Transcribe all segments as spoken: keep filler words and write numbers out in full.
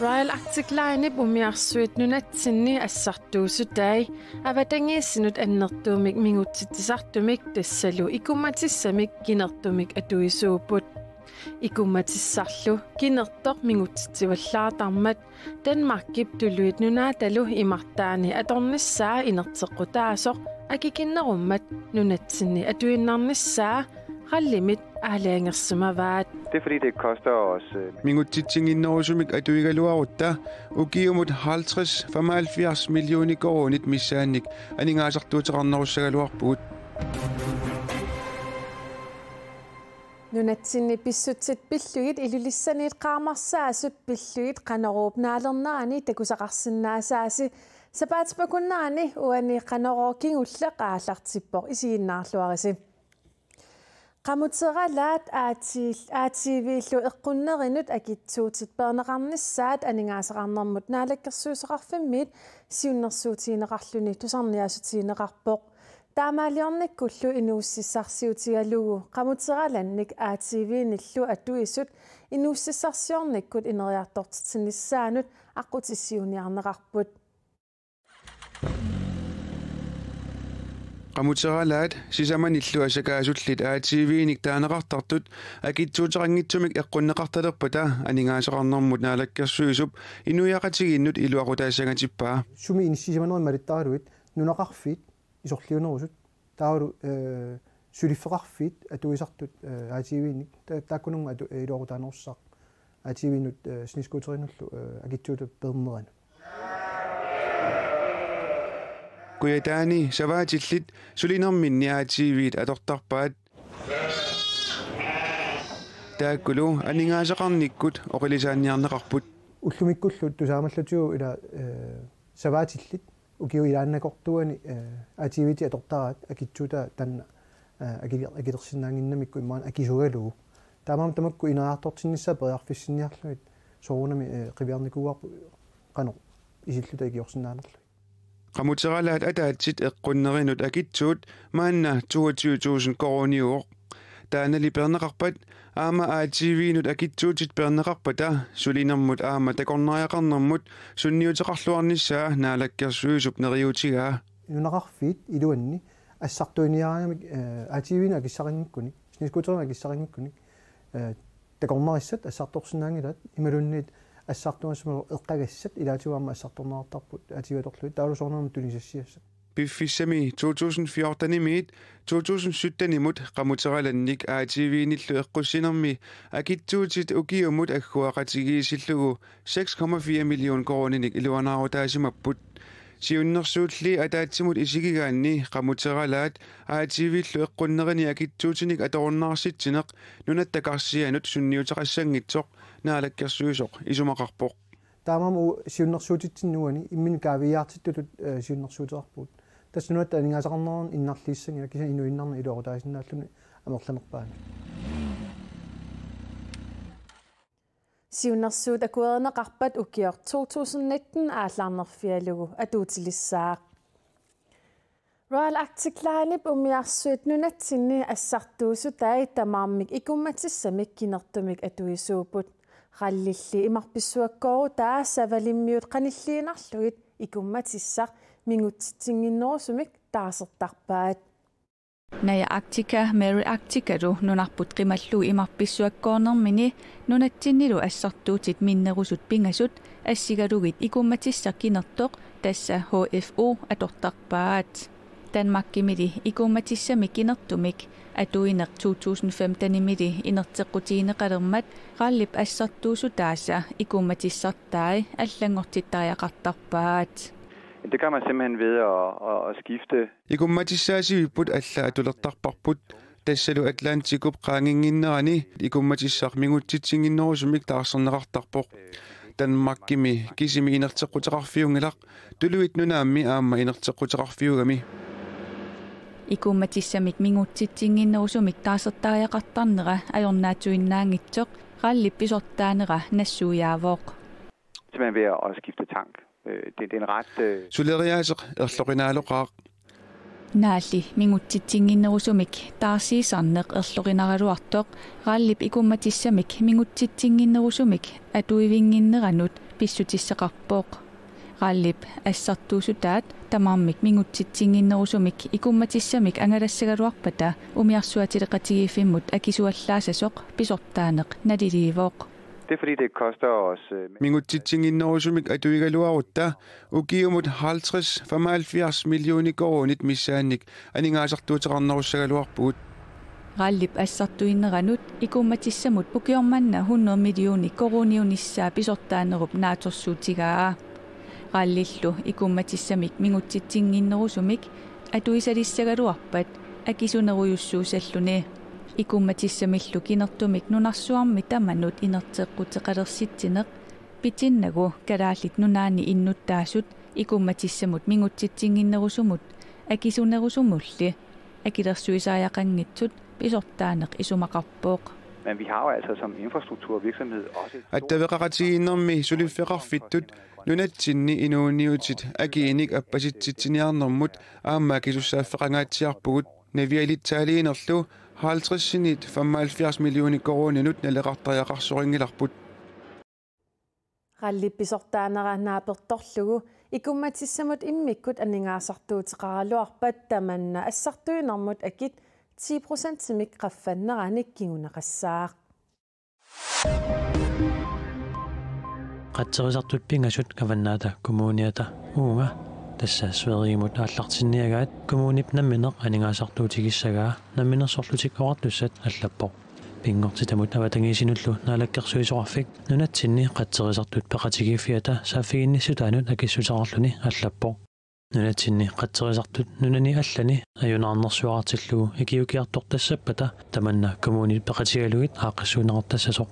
Royal Arctic Linep umiarsuit nunatsinni assartuussutai avatangiisinut annertuumik mingutsitsisartumik tassalu ikummatissamik kinertumik atuisuupput. Ikummatissarlu kinertoq mingutsitsivallaartarmat Danmarkip Tuluit Nunaatalu imartaani atornissaa inerteqqutaasoq akikinnerummat nunatsinni atuinnarnissaa RAL-imit aalajangersimavaat. Det er fordi, det koster os, øh, Mingutsitsinnginnerusumik atuigaluarutta ukiumut halvtreds femoghalvfjerds millioner koruunit missaannik aningaasartuuteqarnerussagaluarpugut. Nunatsinni pissutsit pillugit Ilulissaniit qaamarsaasut pillugit Qanoruup naalernerani takusaqarsinnaasaasi. Sapaatip akunnerani uani Qanorooq kingulleq aallartippoq, isiginnaarluarisi. Qamuteralaat A T-, A T V-llu eqqunnerinut akitsuutit peerneqarnissaat aningaasaqarnermut naalakkersuisoqarfimmiit siunnersuutigineqarluni tusarniaassutigineqarpoq. Taamaaliornikkullu inuussutissarsiutigalugu qamuteralannik A T V-nillu atuisut inuussutissarsiornikkut ineriartortitsinissaanut aqqutissiuunniarneqarput. Qamuteralaat sisamanillu asakaasullit A T V-nik taaneqartartut akitsuuteqanngitsumik eqqunneqartalerpata aningaasaqarnermut naalakkersuisup inuiaqatigiinnut iluaqutaassanngatippaa. Sumi inissisimanerit malittaraluit nunaqarfiit isorliunerusut taavalu, eh, suliffeqarfiit atuisartut, eh, A T V-nik ta-, taakkununnga atu-, eh, iluaqutaanerussaaq. A T V-nut, eh, snescooterinnullu, eh, akitsuutit peerneranut. Kujataani savaatillit sulinerminni A T V-t atortarpaat. Taakkulu aningaasaqarnikkut oqilisaanniarneqarput. Ullumikkullu tusaamallatigu ila, eh, savaatillit ukiup ilaannakortuani, eh, A T V-tit atortaraat akitsuutaa taanna, eh, akili-, akilersinnaannginnamikku imaluunniit akisugalugu. Taamaammat tamakku ineriartortinnissaat periarfissinniarlugit soorunami, eh, qiviarnikuuarput qanoq isilluta ikiorsinnaanerlugit. Qamuteralaat ataatsit eqqunnerinut akitsuut maanna toogtyve tusind koruuniuvoq. Taannali peerneqarpat aamma A T V-nut akitsuutit peerneqarpata sulinermut aamma takornariaqarnermut sunniuteqarluarnissaa naalakkersuisup neriuutigaa. Nunaqarfiit iluanni assartuiniaraangamik, eh, A T V-nut akissaqanngikkunik, snescooterinik akissaqanngikkunik, eh, takornarissat assartorsinnaanngilaat imaluunniit assartugassat imaluunniit eqqagassat ilaatigut aamma assartorneqartarput A T V atorlugit taavalu soorunami tunisassiassat. Piffissami to tusind fjorten-imiit to tusind sytten-imut qamuteralannik A T V-nillu eqqussinermi akitsuutit ukiumut agguaqatigiissillugu seks komma fire million koruuninik iluanaarutaasimapput. Siunnersuulli ataatsimut isigigaanni qamuteralaat A T V-llu eqqunnerini akitsuutinik atorunnaarsitsineq nunatta karsianut sunniuteqassanngitsoq naalakkersuisoq isumaqarpoq. Taamaammat u-, siunnersuutitsinni uani imminut kaaviiaartittutut, eh, siunnersuuteqarpugut. Tassa nunatta aningaasaqarnerani innarliissanngilaq kisianni inuinnarni iluaqutaasinnaalluni amerlanerpaani. Siunnersuut akuerineqarpat ukioq to tusind nitten aallarnerfigalugu atuutilissaaq. Royal Arctic Linep umiarsuit nunatsinni assartuussutai tamarmik ikummatissamik kinertumik atuisuupput. RAL-illi imarpissuakkoorutaa Savalimmiut qanilliinnarlugit ikummatissaq mingutsitsinnginnerusumik taarsertarpaat. Naja Arctica, Mary Arcticalu nunarput qimallugu imarpissuakkoornermini nunatsinnilu assartuutit minnerusut pingasut assigalugit ikummatissaq kinertoq tassa H F O atortarpaat. Danmarkimili ikummatissamik kinertumik atuineq to tusind femten-imili inerteqqutigineqalermat RAL-ip assartuussutaasa ikummatissartai allanngortittariaqartarpaat. Det gør man simpelthen ved at, at, at skifte. Ikummatissaasivipput alla atulertarparput. Tassalu Atlantikup qaanginnginnerani ikummatissaq mingutsitsinnginnerusumik taarserneqartarpoq. Danmarkimi kisimi inerteqquteqarfiunngilaq, Tuluit Nunaammi aamma inerteqquteqarfiugami. Ikummatissamik mingutsitsinnginnerusumik taarsertariaqartarnera ajornaatsuinnaanngitsoq RAL-ip pisortaanera nassuiaavoq. Simpelthen ved at, at skifte tank. Øh, det, det er en ret, øh, Suleriaaseq erloqinaaloqaaq. Naalli mingutsitsinnginnerusumik taarsiisarneq erlorinaraluartoq RAL-ip ikummatissamik mingutsitsinnginnerusumik atuivinnginneranut pissutissaqarpoq. RAL-ip assartuussutaat tamarmik mingutsitsinnginnerusumik ikummatissamik angalassagaluarpata umiarsuatileqatigiiffimmut akisuallaasasoq pisortaaneq naliliivoq. Det er fordi, det koster os øh, Mingutsitsinnginnerusumik atuigaluarutta ukiumut halvtreds femoghalvfjerds millioner koruunit missaannik aningaasartuuteqarnerussagaluarpugut. RAL-ip assartuinneranut ikummatissamut ukioq manna hundrede millioner koruuniunissaa pisortaanerup naatsorsuutigaa. RAL-illu ikummatissamik mingutsitsinnginnerusumik atuisalissagaluarpat akisunerujussuussalluni. Ikummatissamillu kinertumik nunarsuarmi tamanut inerteqquteqalersitsineq pitinnagu Kalaallit Nunaanni innuttaasut ikummatissamut mingutsitsinnginnerusumut akisunerusumulli akilersuisariaqanngitsut pisortaaneq isumaqarpoq. Men vi har jo altså som infrastrukturvirksomhed også et stort Attaveqaqatigiinnermi suliffeqarfittut nunatsinni inuuniutit akiinik appasitsitsiniarnermut aamma akisussaaffeqangaatsiarpugut. Navialitsaaliinerlu halvtredsinit femoghalvfjerds millioner koruuninut naleqartariaqarsorinngilarput. RAL-ip pisortaanera naapertorlugu ikummatissamut immikkut aningaasartuuteqaraluarpat tamanna assartuinermut akit ti procentimik qaffannerani kinguneqassaaq. Qatserisartut pingasut Avannaata Kommuniata uunga, tassa Sverigemut aallartinniagaat, kommunip nammineq aningaasartuutigissagaa Namminersorlutik Oqartussat allappoq. Pinngortitamut avatangiisinullu Naalakkersuisoqarfik nunatsinni qatserisartut peqatigiiffiata saaffiginnissutaanut akissuteqarluni allappoq. Nunatsinni qatserisartut nunani allani ajunaarnersuaqartillugu ikiukiartortassappata tamanna kommunit peqatigalugit aaqqissuunneqartassasoq.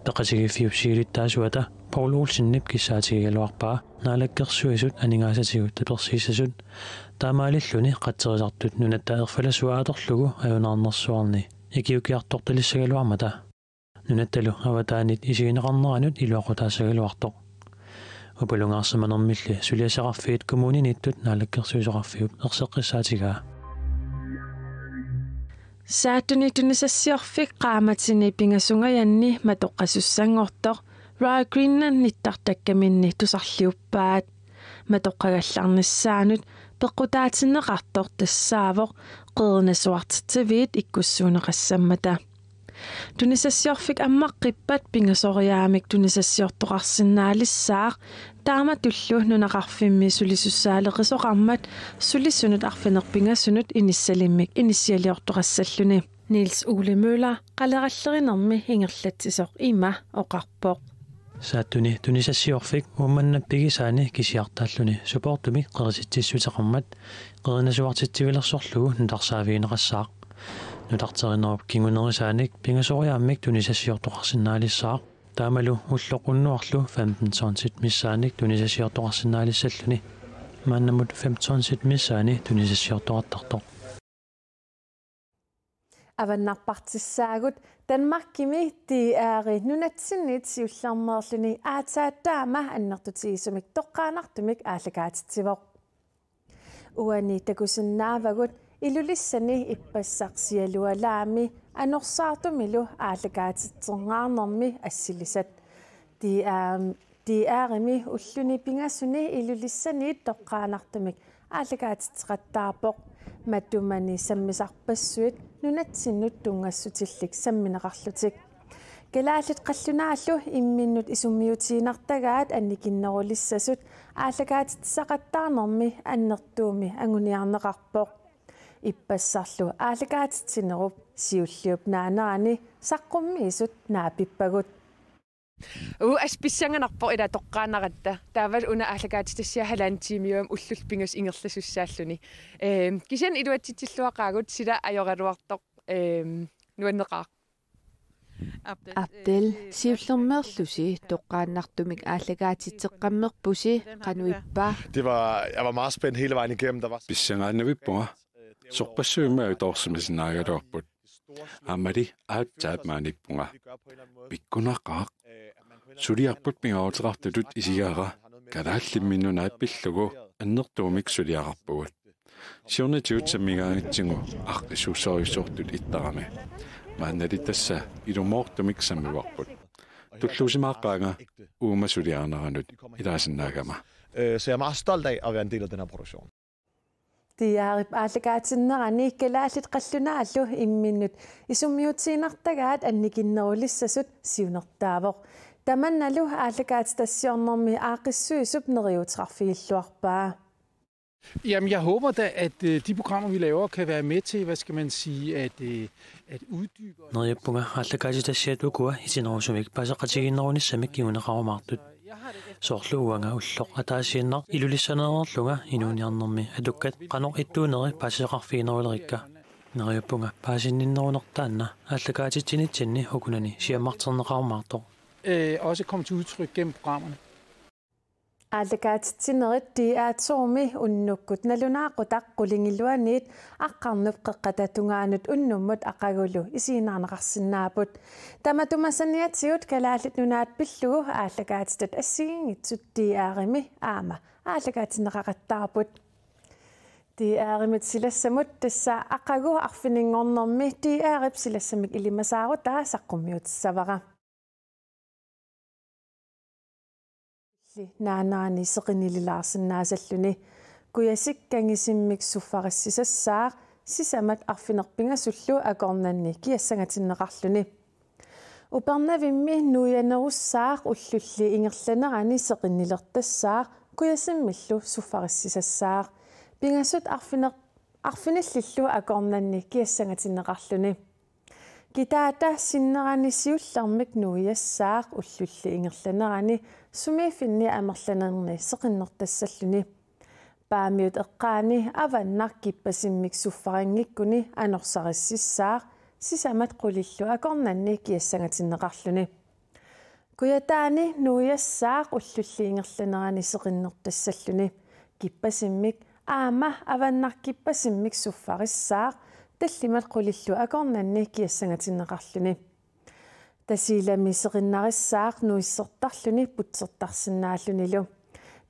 Peqatigiiffiup siulittaasuata Poul Olsenip kissaatigigaluarpaa Naalakkersuisut aningaasatigut tapersiissasut, taamaalilluni qatserisartut nunatta erfalasuaa atorlugu ajunaarnersuarni ikiukiartortalissagaluarmata. Nunattalu avataanit isigineqarneranut iluaqutaassagaluartoq. Upalungaarsimanermilli suliassaqarfiit kommuniniittut Naalakkersuisoqarfiup erseqqissaatigaa. Saattuni tunisassiorfik qaammatini pingasungajanni matoqqasussanngortoq Royal Greenland nittartakkaminni tusarliuppaat. Matoqqagallarnissaanut peqqutaatinneqartoq tassaavoq qerinasuartitsiviit ikkussuunneqassammata. Tunisassiorfik ammaqqippat pingasoriaammik tunisassiortoqarsinnaalissaaq, taamatullu nunaqarfimmi sulisussaaleqisoqarmat sulisunut arfineq-pingasunut inissalimmik inissialiortoqassalluni. Niels Ole Møller qalerallerinermi ingerlatsisoq ima oqarpoq. Saattuni tunisassiorfik Uummannap pigisaani kisiartaalluni supoortumik qerisitsissuteqarmat qerinasuartitsivilersorlugu nutarsaavigineqassaaq. Nutarterinerup kingunerisaanik pingasoriaammik tunisassiortoqarsinnaalissaaq. Taamalu ulloq unnuarlu femten tonsit missaannik tunisassiortoqarsinnaalissalluni. Maannamut fem tonsit missaani tunisassiortoqartartoq. Avannarpartissaagut. Danmarkimi D R-i nunatsinniit siullermeerluni aatsaat taama annertutigisumik toqqaannartumik aallakaatitsivoq. Uani takusinnaavagut Ilulissani ippassaq sialualaami anorsaartumilu aallakaatitsinnaarnermi assilisat. D R-imi ulluni pingasuni Ilulissaniit toqqaannartumik aallakaatitseqattaarpoq. Matumani sammisarpassuit nunatsinnut tunngassutillit sammineqarlutik. Kalaallit Qallunaallu imminnut isummiutiinnartagaat annikinnerulissasut aallakaatitsisaqattaarnermi annertuumik anguniarneqarpoq. Ippassarlu aallakaatitsinerup siulliup naanerani saqqummiisut naapippagut. Uu, assut pissanganarpoq ila toqqaannaratta. Taavalu una aallakaatitassiaq halvanden tiimiuami ullullu pingasut ingerlasussaalluni. Ehm, kisianni iluatsitsilluaqaagut, sila ajoraluartoq, ehm, nuanneqaaq. Abdel, siullermeerlusi toqqaannartumik aallakaatitseqqammerpusi, qanoq ippa? Det var, jeg var meget spændt hele vejen igennem. Der var Pissangaannavippunga. Sorpassuimmi ajutoorsimasinnaagaluarput. Aammali aatsaat maaniippunga. Pikkunaqaaq. Suliarput pingaaruteqartutut isigaara Kalaallit Nunaat pillugu annertuumik suliaqarpugut. Siornatigut sammigaangatsigu aaqqissuussorujussuartut ittarami. Maannali tassa ilumoortumik sammivarput. Tulluusimaaqqaanga uuma suliarineranut ilaasinnaagama. Øh, så jeg er meget stolt af at være en del af den her produktion. D R-ip aallakaatinnerani Kalaallit Qallunaallu imminnut isummiutiinnartagaat annikinnerulissasut siunertaavoq. Tamannalu aallakaatitassiornermi aaqqissuisup neriuuteqarfigilluarpaa. Jamen, jeg håber da, at øh, de programmer, vi laver, kan være med til, hvad skal man sige, at, øh, at uddybe. Neriuppunga aallakaatitassiat ukua itinerusumik paaseqatigiinnerunissamik kinguneqarumaartut. Soorlu uanga ulloq ataasiinnaq Ilulissaneerlunga inuuniarnermi atukkat qanoq ittuuneri paaseqarfiginerulerikka. Neriuppunga paasinninnerunertaanna aallakaatitsinitsinni ukunani siammarterneqarumaartoq. Øh, også komme til udtryk gennem programmerne. Aallakaatitsinerit D R to-mi unnukkut nalunaaqutaq qulingiluaniit aqqarnup qeqqata tungaanut unnummut aqagulu isiginnaarneqarsinnaapput. Tamatuma saniatigut Kalaallit Nunaat pillugu aallakaatitat assigiinngitsut D R-imi aamma aallakaatinneqaqattaarput. D R-imit silassamut tassa aqagu arfininngornermi D R-ip silassamik ilimasaarutaa saqqummiutissavara. Naanerani seqinnililaarsinnaasalluni. Kujasik kangisimmik suffarissisassaaq sisamat arfineq-pingasullu akornanni kiassangatinneqarluni. Upernavimmi nuianerussaaq ullulli ingerlanerani seqinnilertassaaq kujasimmillu suffarissisassaaq. Pingasut arfineq-, arfinillillu akornanni kiassangatinneqarluni. Kitaata sinnerani siullermik nuiassaaq ullulli ingerlanerani sumiiffinni amerlanerni seqinnertassalluni. Paamiut eqqaani avannaq kippasimmik suffaringikkuni anorsarississaaq sisamat qulillu akornanni kiassangatinneqarluni. Kujataani nuiassaaq ullulli ingerlanerani seqinnertassalluni. Kippasimmik aamma avannaq kippasimmik suffarissaaq tallimat qulillu akornanni kiassangatinneqarluni. Tasiilami seqinnarissaaq nuissertarluni putsertarsinnaallunilu.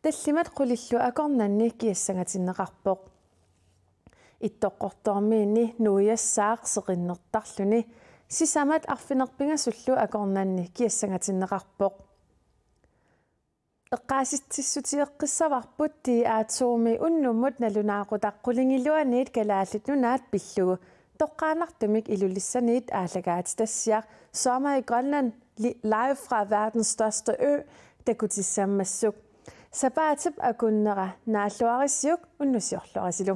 Tallimat qulillu akornanni kiassangatinneqarpoq. Ittoqqortoormiini nuiassaaq seqinnertarluni sisamat arfineq-pingasullu akornanni kiassangatinneqarpoq. Eqqaasitsissutigeqqissavarput D R to-mi unnummut nalunaaqutaq qulingiluaniit Kalaallit Nunaat pillugu toqqaannartumik Ilulissaniit aallakaatitassiaq Sommer i Grønland li-, live fra verdens største ø takutissammassuk. Sapaatip akunnera naalluarisiuk unnussiorluarisilu.